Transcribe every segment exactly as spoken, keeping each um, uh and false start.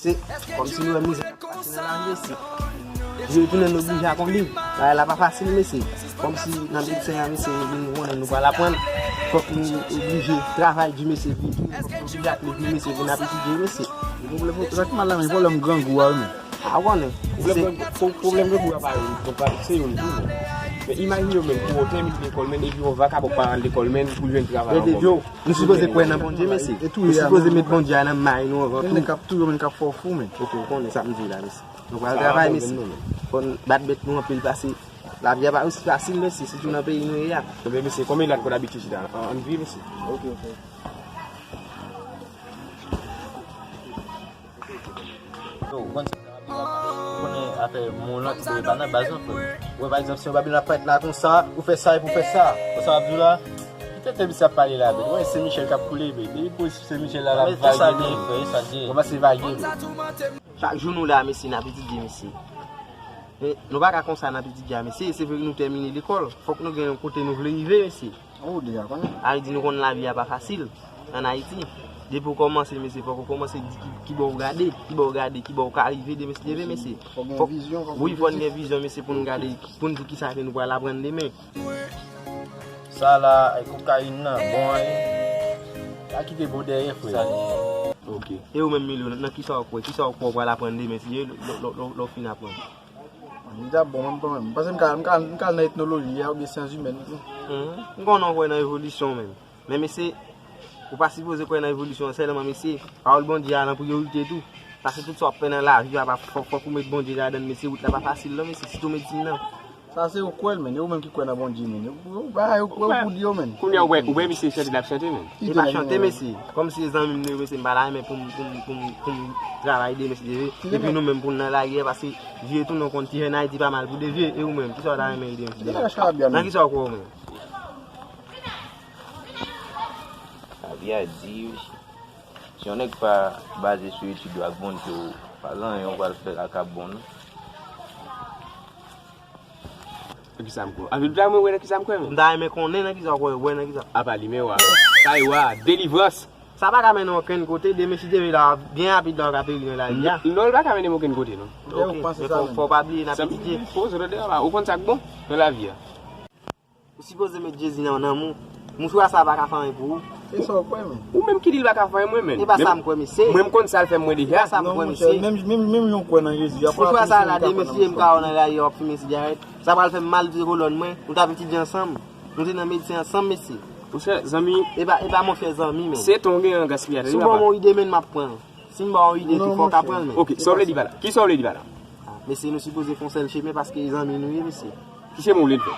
Se kòmsi nou wè mizè k ap pase nan lavi, mesye. Yo tounen nou oblije ak yon liv. Bagay la pa fasil, mesye. Kòmsi nan medsen an, mesye, nou konnen nou pral aprann. Fòk nou oblije travay di, mesye, pi tou. Fòk nou oblije ak liv, mesye, pou n ap etidye, mesye. Pwoblèm, sa ki mal la, men pwoblèm grangou a, men. A, ou konnen. Pwoblèm, pwoblèm grangou a pa youn, pa se youn tou, men. Men imajine w menm, pou w tèmine lekòl, men, epi yon vakabon pa al lekòl, men, pou jwenn travay ankò, men. Nou sipoze kwè nan Bondye, mesye. Nou sipoze met Bondye a nan may nou anvan tou. Nèg k ap touye w, men k ap fè w fou, men. Ok, ou konnen sa m di la, mesye. Nou pral travay, mesye. Fò n bat bèt nou anpil pase. Lavi a pa osi fasil, mesye, sitou nan peyi nou ye a. Ebyen, mesye, konbyen lat kòd abitye chita? An, ann vire, mesye. Ok, ok. Yo, ou konn sa k ap di la, ou konnen afè moun lan ki te pa nan baz lan, frè. Ou wè, pa egzanp, si yon babin ap parèt la konsa, ou fè sa epi ou fè sa. Konsa w ap di w la, ki tenten misye ap pale la, men. Ou wè, se Michel k ap koule, men. Depi pou se Michel la, l ap vage, men. Kòmanse vage, men. Chak jou nou la, mesye, n ap etidye, mesye. Men, nou pa ka konsa n ap etidye a, mesye. Se vre nou tèmine lekòl. Fòk nou gen yon kote nou vle rive, mesye. Ou deja konnen. Sa vle di nou konn lavi a pa fasil ann Ayiti. Depi w kòmanse, mesye, fòk ou kòmanse di ki, ki bò w gade, ki bò w gade, ki bò w ka rive demen si Dye vle, mesye. Fò gen vizyon, fò gen objektif. Wi, fò n gen vizyon, mesye, pou n gade, pou n di kisa ke nou pral aprann demen. Sa la, e kokayin nan, bon, e. Pa kite bon dèyè, frè. Ok. E ou menm, Milo, nan kisa w kwè? Kisa w kwè w pral aprann demen si Dye vle, lè, lè, lè, lè w fin aprann? Li t ap bon, menm kanmenm. M panse m ka, m ka, m ka al nan etnoloji a oubyen syans imèn tou. Mhm. M konnen w kwè nan evolisyon menm. Men mesye, ou pa sipoze kwè nan evolisyon an sèlman, mesye. Pawòl Bondye a nan priyorite tou. Paske tout sa w ap fè nan lavi a, pa, fò, fòk ou met Bondye ladan l, mesye. Wout la pa fasil non, mesye. Sitou medsin nan. Sa se ou kwè l, men. E ou menm ki kwè nan Bondye, men. Ou, ou, ou, ou, ou pou di yo, men. Kounye a, ou wè, ou wè misye chante, l ap chante, men. Li pa chante, mesye. Kòmsi se zanmi m li ye, mesye, m pa ta renmen pou m, pou m, pou m, pou m travay de mesye. Epi nou menm pou n nan lari a, paske vye tou nou konn ti jèn Ayiti pa mal pou de vye. E ou menm, kisa w ta renmen ede m? Nan kisa w kwè ou menm? Lavi a di, wi. Si yon nèg pa baze sou etid ou ak Bondye ou, pa gen anyen ou pral fè la k ap bon, non. Nan kisa m kwè? Anpil bagay mwen wè nan kisa m kwè, men. M ta renmen konnen nan kisa w kwè, wè nan kisa. Apa li, men wa. Sa e wa, delivrans. Sa pa ka mennen w okenn kote, demen si Dye vle la, byen rapid la, w ka peri nan lari a. Non, l pa ka mennen m okenn kote, non. Ok, men fò, fò w pa bliye n ap etidye. Ou konn sa k bon nan lavi a. Ou sipoze met Jezi nan nanm ou. Mouchwa sa a pa ka fè anyen pou ou. Se sa w kwè, men. Ou menm ki di l pa ka fè anyen, mwen menm. E pa sa m kwè, mesye. Mwen, m konn sa l fè mwen deja. E pa sa m kwè, mesye. Menm, menm, menm jan w kwè nan Jezi a. Mouchwa sa a la, demen si Dye vle m ka wè w nan lari a w ap fimen sigarèt. Sa pral fè m mal de kolòn mwen. Nou t ap etidye ansanm. Nou te nan medsen ansanm, mesye. Monchè, zanmi. E pa, e pa monchè, zanmi, men. Se tan w gen an gaspiye atè. Si w ban m yon ide, men, m ap pran l. Si m ba w yon ide tou, fò w ka pran l, men. Ok, sa w vle di pa la? Kisa w vle di pa la? Ah, mesye, nou sipoze fè yon sèl chemen paske zanmi nou ye, mesye. Ki chemen w vle n fè?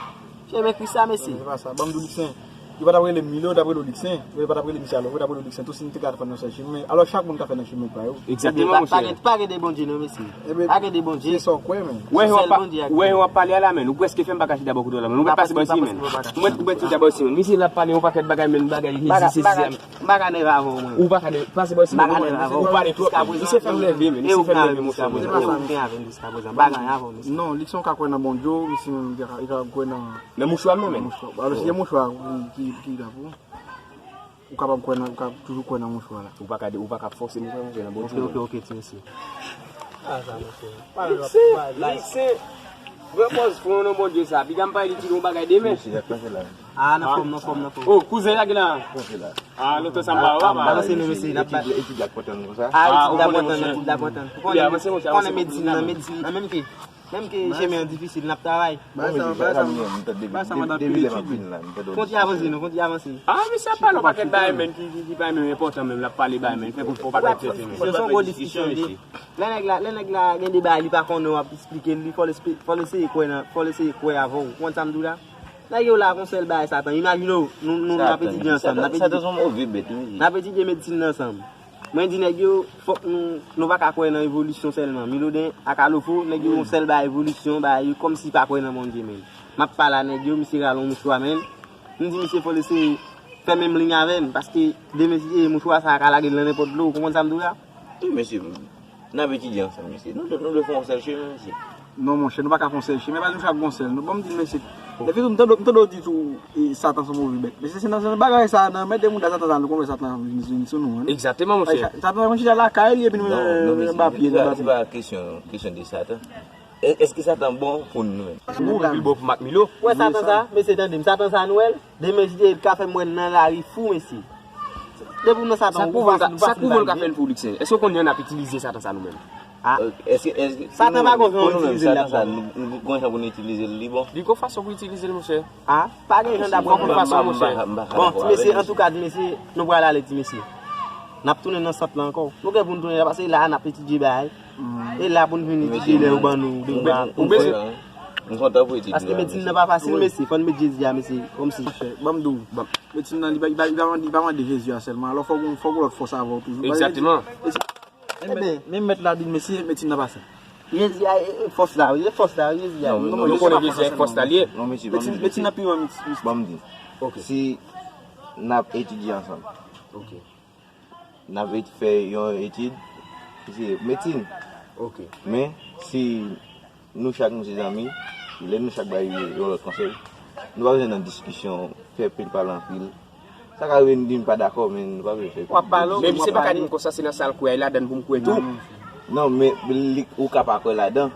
Chemen Kris la, mesye. Se pa sa. Ban m di w, Liksen. Yo pa t ap rele m Milo, yo t ap rele w Liksen. Yo pa t ap rele misye alò, yo t ap rele w Liksen tou si n te ka fè nan sèl chemen. Alò, chak moun ka fè nan chemen pa yo. Egzakteman, monchè. Pa gen, pa gen de Bondye, non, mesye. Pa gen de Bondye. Se sa w kwè, men. Ou wè jan w ap pale a la, men. Ou prèske fè m pa ka chita bò kote w la, men. Ou mèt pase bò isi, men. Ou mèt, ou mèt chita bò isi, men. Misye la ap pale yon pakèt bagay, men, bagay Jezi, sesi, sesi. M pa ka nève avè w, mwen. Ou pa ka nève, pase bò isi, men. Ou pale twòp, men. Misye fè m nève, men. Misye fè m nève, monchè, men. Non, Likson ka kwè nan Bondye, misye menm, li ka, li ka kwè nan... Nan mouchwa, non, men. Nan mouchwa. Alò, si se mouchwa ki, ki, ki la pou ou, ou kapab kwè nan, ou ka toujou kwè nan mouchwa la. Ou pa ka de, ou pa ka fòse mouchwa, monchè, nan Bondye. Ok, ok, ok, ti mesye. Ah, sa, monchè. Liksen, Liksen. Pran pòz fou nan Bondye sa. Piga m pale li ti gon bagay demen. Mesye, y ap pase la. Ah, nan fòm, nan fòm, nan fòm. Oh, kouzen lage la. Pase la. Ah, lontan sa m pa wè, pa. Balanse nou, mesye, n ap bat. Etid la pòtan nou sa. Ah, etid la pòtan, etid la pòtan. Ou konnen, konnen medsin nan, medsin nan, menm ke, menm ke chemen an difisil, n ap travay. Bagay sa, bagay sa, bagay sa, madan pil etid. Kontinye avanse, nou, kontinye avanse. Ah, mesye ap pale yon pakèt bagay, men, ki, ki, ki pa menm enpòtan, menm, l ap pale bagay, men, fè kou fò pakèt tèt, men. Se yon gwo diskisyon, li ye. Lè nèg la, lè nèg la gen de bagay li pa konnen, w ap esplike l, li fò l espe-, fò l eseye kwè nan, fò l eseye kwè avè w. Ou konprann sa m di w la? Nèg yo la kon sèl bagay Satan. Imajine w, nou, nou, n ap etidye ansanm, n ap etidye, n ap etidye medsin nan ansanm. Mwen di nèg yo, fòk nou, nou pa ka kwè nan evolisyon sèlman. Miloden ak Alofo, nèg yo yon sèl bagay evolisyon, bagay yo kòmsi pa kwè nan Bondye, men. M ap pale a nèg yo, misye rale yon mouchwa, men. M di misye fò l eseye fè menm liy avè m, paske demen si, e, mouchwa sa a ka lage l nan nenpòt dlo, ou konprann sa m di w la? Wi, mesye, n ap etidye ansanm, mesye. Nou, nou dwe fè yon sèl chemen, mesye. Non, monchè, nou pa ka fè yon sèl chemen, paske nou chak gon sèl nou. Ban m di l, mesye, Depi tou, m tande, m tande w di tou, e, Satan se yon move bèt. Mesye, se nan, se nan bagay sa, nan mèt de mouda Satan sa, nou konn wè Satan vin, vin sou nou, wi. Egzakteman, monchè. Sa-, Satan konn chita lakay li, epi nou, non, non, mesye, anba pye, anba pye. Se pa kesyon, kesyon de Satan. È-, èske Satan bon pou nou menm? Ou pi bon pou Marc Milo. Wè Satan sa, mesye, tande m, Satan sa nou wè l. Demen, si Dye vle, l ka fè m wè l nan lari fou, mesye. Depi w nan Satan, ou pa, ou pa fin bagay. Sa k pwouve l ka fè l pou Luxen? Èske w konn jan n ap itilize Satan sa nou menm? Ah. Èske, èske, Satan pa gon jan pou nou menm, itilize l la, Satan sa, nou, nou gon jan pou nou itilize l, li bon? Li gon fason pou itilize l, monchè. Ah, pa gen jan dapre mwen. Gon fason, monchè. Bon, ti mesye, antouka, ti mesye, nou pral ale, ti mesye. N ap tounen nan sant la ankò. Nou gen pou n tounen la, paske la, n ap etidye bagay. E la pou n vin etidye lè yo ban nou de ba. Ou bezwen. M kontan pou etidye. Paske medsin nan pa fasil, mesye. Fò n met Jezi a, mesye. Kòmsi. Ban m di w, ban m. Medsin nan, li pa, li pa, li pa mande, li pa mande Jezi a sèlman. Alò, fòk ou, fòk ou lòt fòs avè w toujou. Egzakteman. Ebyen, menm mèt la di l, mesye, medsin nan pa senp. Jezi a, e, e, fòs la, wi, e fòs la, wi, Jezi a. Non, non, nou konnen Jezi a e fòs la li ye. Non, mesye, ban m di. Medsin nan pi bon, medsin. Ban m di. Ok. Si n ap etidye ansanm. Ok. N ap fè yon etid, se medsin. Ok. Men, si nou chak nou se zanmi, lè nou chak bay yon lòt konsèy, nou pa bezwen nan diskisyon, fè pil pale anpil. Sa ka rive n di n pa dakò, men nou pa bezwen fè. W ap pale, men misye pa ka di m konsa, se nan sa l kwè a, e ladan l pou m kwè tou. Non, men li, ou ka pa kwè ladan.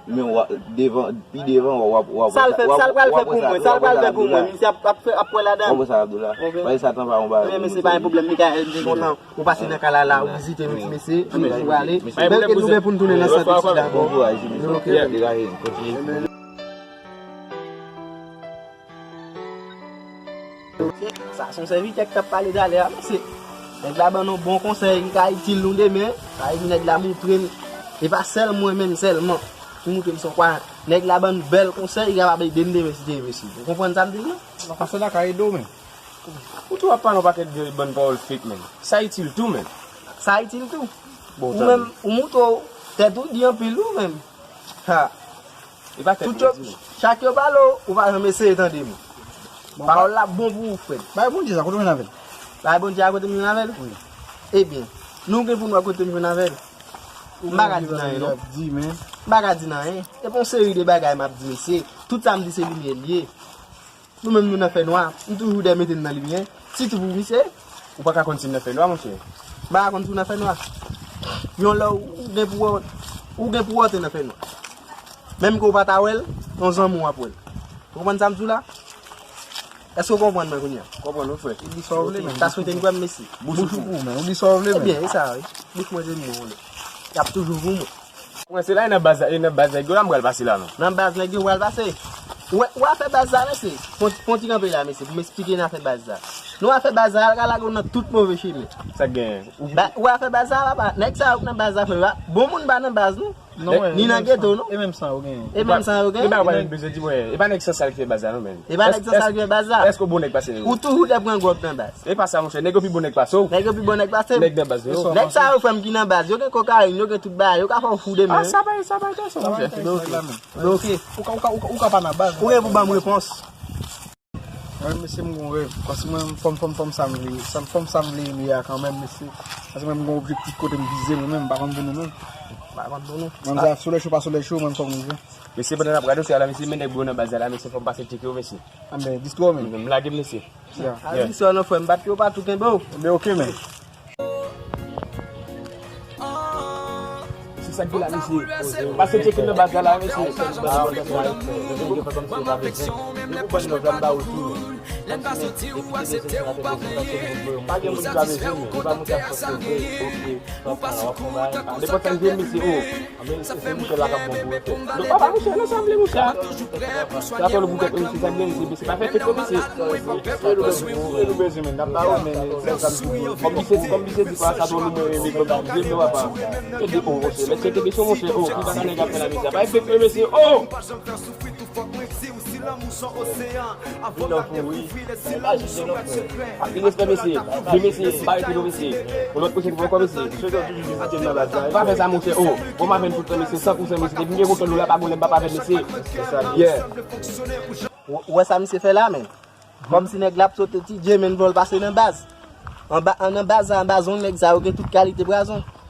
Men w a, devan, pi devan, w a, w a, w a, sa l fè, sa l pral fè pou mwen, sa l pral fè pou mwen, misye ap, ap fè, ap kwè ladan. W a wè sa, Abdoula. Paske Satan pa yon bagay. Men, men se pa yon pwoblèm, Mikael, m te kontan ou pase nan kay la, la, ou vizite nou, ti mesye, nou prale. Bèl ke nou gen pou n tounen nan sant isi, dakò? Bon kouraj, ti mesye. Ok. Degaje, kontinye. Sa se yon sèvitè k t ap pale talè a, mesye. Nèg la ban nou bon konsèy ki ka itil nou demen. Sa vle di nèg la montre n, e pa sèl mwen menm sèlman ki montre n se yon kwa. Nèg la ban n bèl konsèy ki kapab ede n demen si Dye vle, mesye. Ou konprann sa m di l lan? Pastè la ka ede w, men. Ou tou ap pale yon pakèt de bann pawòl fake, men. Sa itil tou, men. Sa itil tou. Bon, ou menm, ou montre w tèt ou di anpil, ou menm. Ha. E pa tèt mwen di. Chak yo pale w, ou pa janm eseye tande m. Pawòl la bon pou ou, frè m. Bay Bondye sa, kote w jwenn avè l? Bay Bondye a kote m jwenn avè l? Wi. Ebyen, nou gen pou n wè kote m jwenn avè l. M pa ka di n anyen, non. M pa ka di n anyen. E pa yon seri de bagay m ap di, mesye. Tout sa m di, se limyè l ye. Nou menm nou nan fènwa, m toujou dèyè mete n nan limyè. Sitou pou misye. Ou pa ka konn si m nan fènwa, monchè. M pa ka konn si w nan fènwa. Yon lè ou gen pou wè, ou gen pou wè w te nan fènwa. Menm ke w pa ta wè l, yon zanmi w ap wè l. Ou konprann sa m di w la? Èske w konprann mwen kounye a? Konprann wi, frè. Di sa w vle, men. Ta swete n kwè m, mesye. Bouch ou pou ou, men. Ou di sa w vle, men. Ebyen, e sa, wi. Bouch mwen se mo, wi. Y ap toujou pou mwen. Mwen, se la, e nan baz, e nan baz nèg yo la m pral pase la, non. Nan baz nèg yo pral pase. Ou wè, ou afè baz la, mesye. Fon, fon ti kanpe la, mesye, pou m esplike n afè baz la. Nou afè baz la, al ka lage w nan tout move chemen. Sa k genyen? Ou ba, ou afè baz la, papa. Nèg sa yo k nan baz la, frè, pa, bon moun pa nan baz, non. Non, ni nan geto, non. E menm san yo genyen. E menm san yo genyen. E pa, e pa nèg bezwen di mwen, e pa nèg san sal ki fè baz la, non, men. E pa nèg san sal ki fè baz la. Èske w bon nèg pase nèg yo? Ou toujou dè pran gwòg nan baz. E pa sa, monchè. Nèg yo pi bon nèg pase w. Nèg yo pi bon nèg pase m. Nèg nan baz yo. Nèg sa yo, frè m, ki nan baz, yo gen kokayin, yo gen tout bagay, yo ka fè w fou demen. Ah, sa pa, sa pa enteresan, monchè. Bloke. Bloke. Ou ka, ou ka, ou ka, ou ka pa nan baz. Ou gen pou ban m repons. Mwen, mesye, m gon rèv. Paske mwen, fò m, fò m, fò m sa m vle, sa m, fò m sa m vle ye a kanmenm, mesye. Paske mwen, m gon objektif kote m vize, mwen menm, m pa konn pou nou menm. M pa konn pou nou. Mwen, sa, solèy cho, pa solèy cho, mwen, fò m rive. Mesye, pandan n ap gade w, se ala, mesye, men nèg bro nan baz la, mesye, fò m pase tcheke w, mesye. Anben, distwa w menm. M lage m, mesye. Al di sa non, frè m, bat yo pa tou kenbe w. Anben, ok, men. Se sa k gen la, mesye. Pase tcheke nan baz la, la, mesye. Pa gen moun ki pa bezwen, men. Ou pa moun ki ap fòse, ok. Nenpòt sa k gen, mesye, o. Anben, se, se Michel la k ap bon pou yo fè. Non, papa, Michel, non, sa vle, Michel. Sa fè nou pou tèt, mesye, sa vle, mesye, mesye, pa fè fèt, mesye. Sa nou bezwen, men, n ap ba yo, men, men, sa m di, kòm misye, kòm misye di pa sa, tou nou mwen, men, kòm misye di, papa. E de, o, monchè, mesye, te kesyon, monchè, o, ki bagay nèg ap fè la, mesye, pa fè fèt, mesye, o. Anpil respè, mesye. Men mesye, pa rete non, mesye. Yon lòt pwochèn fwa ankò, mesye. Pa fè sa, monchè. O, bon, m avè n tout tan, mesye, san pou san, mesye. Depi m gen kontwòl nou la, pa gon lè m p ap avè n, mesye. Yeah. Ou, ou wè sa misye fè la, men? Kòmsi nèg la ap sote ti je, men vòl pase nan baz. Anba, an, nan baz la, anba zong nèg sa yo gen tout kalite brazon.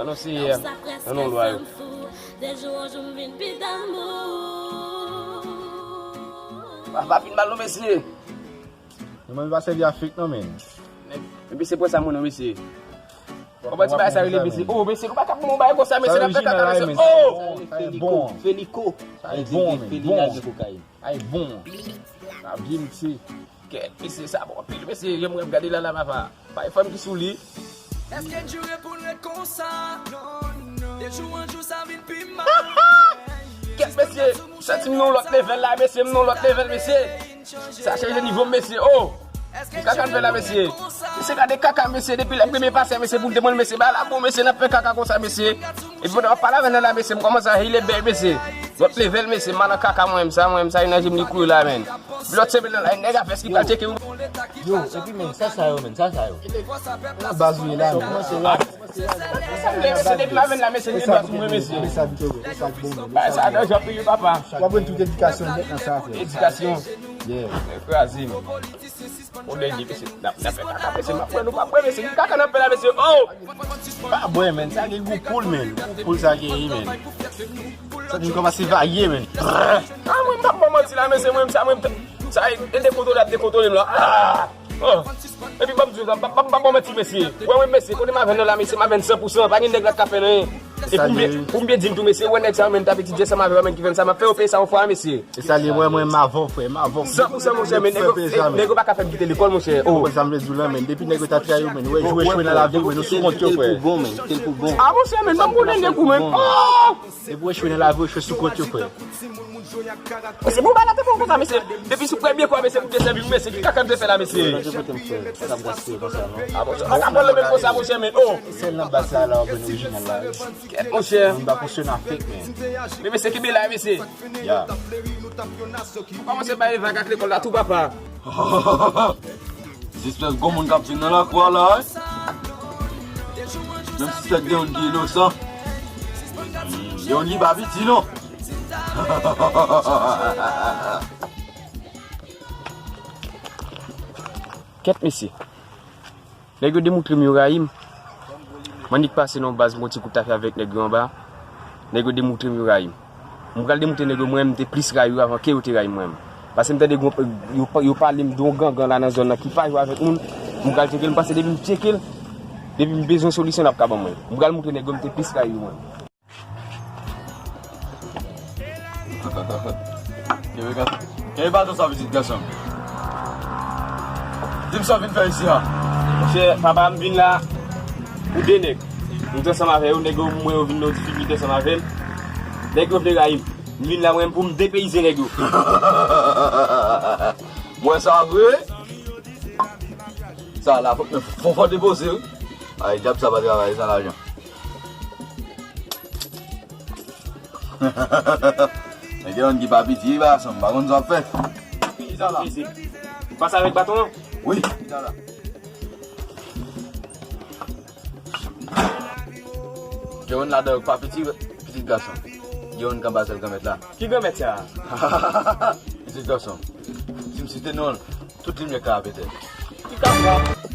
Alò, Seyè, nan non lwa yo. Pa, pa fin mal non, mesye. Mwen pa sèvi a fake non, men. Nèg, mesye pran sa mwen non, mesye. Kòman ti bagay sa rele, mesye? Oh, mesye, nou pa ka pran yon bagay konsa, mesye, n ap fè kaka, mesye. Oh! Sa e bon. Feliko. Sa e bon, men. Bon. Sa e bon. Sa byen, mesye. Kèt, mesye, sa bon anpil, mesye. Jan mwen ap gade la, la, papa. Pa e fanm ki sou li. Èske n jire pou n ret konsa? De jou an jou, sa vin pi mal. Kèt, mesye. Santi m nan yon lòt level la, mesye. M nan yon lòt level, mesye. Sa chanje nivo m, mesye. Oh! Ki kaka n fè la, mesye? Mesye, gade kaka, mesye. Depi lè premye pase, mesye, pou l te mwen, mesye, ba la, bon, mesye, n ap fè kaka konsa, mesye. Epi pandan w ap pale avè n la, mesye, m kòmanse a hile bèl, mesye. Lòt level, mesye, m al nan kaka, mwen menm sa, mwen menm sa, enèji m li kouri la, men. Lòt semèn nan, la, nèg a fès ki pral tcheke ou. Yo, epi, men, sa, sa yo, men, sa, sa yo. Nan baz ou ye la, men. Kòman se la? Sa m vle, mesye, depi m avè n la, mesye, m gen dwa sou mwen, mesye. Bagay sa danje anpil, wi, papa. W ap jwenn tout edikasyon nèt nan sa, frè. Edikasyon. Yeah. Kraze m. Yon dènye, mesye. N ap, n ap fè kaka, mesye. M ap bwè, nou pa bwè, mesye. Ki kaka n ap fè la, mesye? Oh! Pa bwè, men. Sa gen gou poul, men. Gou poul sa gen, men. Sa di m kòmanse vaye, men. Ah, mwen, m p ap ba w manti la, mesye. Mwen, sa, mwen, sa, e dekontwole ap dekontwole m la. Ah! Oh. Epi ban m di w sa, m p ap, m p ap, m p ap ba w manti, mesye. Wè, mwen, mesye, kote m avè n nan la, mesye, m avè n san pou san, pa gen nèg la k ka fè n anyen. E pou m byen, pou m byen di n tou, mesye, wè nèg sa yo, men, t ap etidye ansanm avè yo, men, ki fè n sa, m ap fè yo peye sa yon fwa, mesye. E sa li, mwen, mwen, m avè w, frè, m avè w. San pou san, monchè, men, nèg yo, nèg yo pa ka fè m kite lekòl, monchè. Oh. Ou konprann sa m vle di w la, men, depi nèg yo t ap trayi w, men, ou echwe nan lavi w, men, nou sou kont yo, frè. Ah, monchè, men, ban m konnen nèg ou, men. Oh! Depi w echwe nan lavi w, echwe sou kont yo, frè. Mesye, bon, bagay la te bon konsa, mesye. Depi sou premye kou a, mesye, pou te sèvi m, mesye, ki kaka m te fè la, mesye? Mwen te kote m fè, sa t ap gaspiye konsa, non. Ah, bon, sa pa ka pran l menm konsa, monchè, men. Oh! Sèl nan baz la, la, w ap jwenn orijinal la, wi. Kèt, monchè. M pa fonksyone a fake, men. Men, mesye, kenbe la, mesye. Ya. Ou kòmanse bay vag ak lekòl la, tou, papa. Sispèk gwo moun k ap vin nan lakou a la, wi. Menm si sèk gen youn ki inosan, gen youn ki pa piti, non. Kèt, mesye. Nèg yo demoutre m yo rayi m. M annik pase nan yon baz, m pran ti kout afè avèk nèg yo anba. Nèg yo demoutre m yo rayi m. M pral demoutre nèg yo mwen menm m te plis rayi yo avan ke yo te rayi m mwen menm. Paske m tande gon, yo, yo pale m de yon gangan la nan zòn nan ki pa jwe avèk moun. M pral tcheke l, m panse depi m tcheke l, depi m bezwen solisyon l ap ka ban mwen. M pral moutre nèg yo m te plis rayi yo mwen menm. Kenbe baton sa, pitit gason. Di m sa w vin fè isi a. Monchè, papa, m vin la pou de nèg. M te ansanm avè yo, nèg yo, m wè yo vin nan yon difikilte ansanm avè m. Nèg yo vle rayi m. M vin la, mwen, pou m depeyize nèg yo. M wè sa vre. Sa la, fò, fò, fò depoze, wi. Ay, dyab sa pa travay san lajan. Men gen youn ki pa piti, wi, gason, m pa konn sa w ap fè. Ki sa la? Pase avèk baton an? Wi, ki sa la? Gen youn ladan yo k pa piti, pitit gason. Gen youn k anba zèl Granmèt la. Ki Granmèt sa a? Pitit gason. Si m site non l, tout limyè ka ap etèn. Ki ka fè?